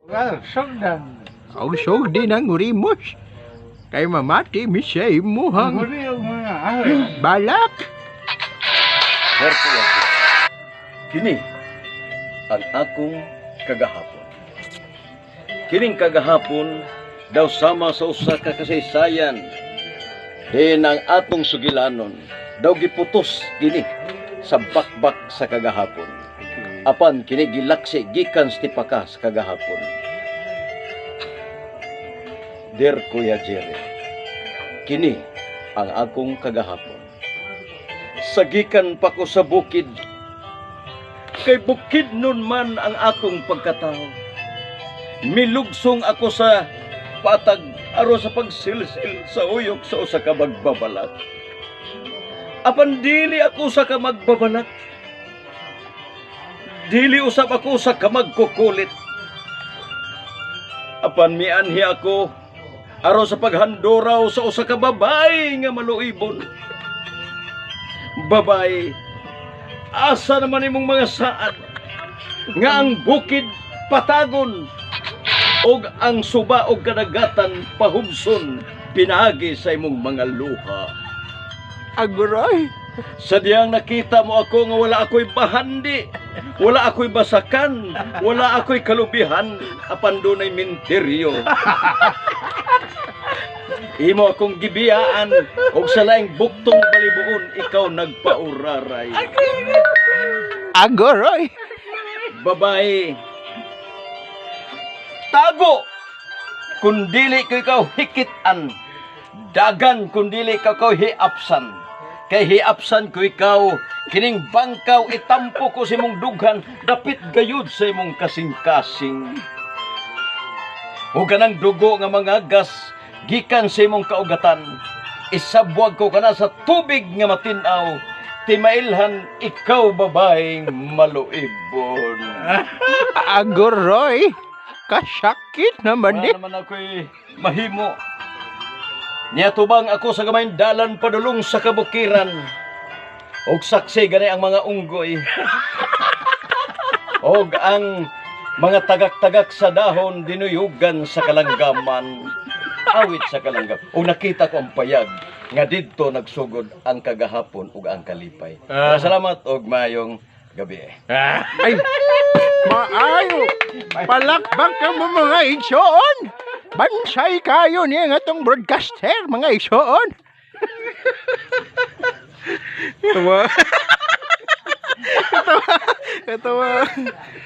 Well, sugdan. Og sugdi ng urimos. Kay mamati mi sa imuhang Huli yung mga ahoy. Balak. Herpo ako. Kini ang akong kagahapon. Kining kagahapon daw sama sa usa ka kasaysayan. Din ang atong sugilanon daw giputos kini sa bakbak sa kagahapon. Apan kini gilaksi gikan sa tipaka sa kagahapon. Dear Kuya Jerry, kini ang akong kagahapon. Sagikan pa ko sa bukid, kay bukid nun man ang akong pagkatao. Milugsong ako sa patag aron sa pagsilsil sa uyok sa usa ka magbabalak. Apan dili ako sa ka magbabalak. Dili usab ako sa ka magkukulit. Apan mianhi ako aron sa paghanduraw sa usa ka babae nga maluibon. Babae, asa naman imong mga saad nga ang bukid patagon og ang suba og kadagatan pahubson pinaagi sa imong mga luha? Aguroy. Sa diyang nakita mo ako nga wala ako'y bahandi, wala ako'y basakan, wala ako'y kalubihan, apan dunay minteryo. Imo akong gibiyaan og sa laing buktong balibuon ikaw nagpauraray. Aguroy. Babae, tago kung dili ko ikaw hikitan, dagan kung dili ka ikaw hiapsan. Kay hiapsan ko ikaw, kining bangkaw itampo ko sa imong dughan, dapit gayud sa imong kasing-kasing. Ug kanang dugo nga mga gas gikan sa imong kaugatan, isabwag ko kana sa tubig nga matin-aw, timailhan ikaw, babaeng maluibon. Aguroy. Kasakit naman Wala ni. Naman ako'y mahimo. Niatubang ako sa gamayng dalan padulong sa kabukiran. Og saksi gani ang mga unggoy. Og ang mga tagak-tagak sa dahon dinuyugan sa kalanggaman. Awit sa kalanggam. Og nakita ko ang payag nga didto nagsugod ang kagahapon ug ang kalipay. Salamat og maayong gabi. Ay, maayo. Palakpak ka mo, mga igsoon. Bansay kayo niya nga tong broadcaster, mga igsoon. Tawa. Katawa. Katawa.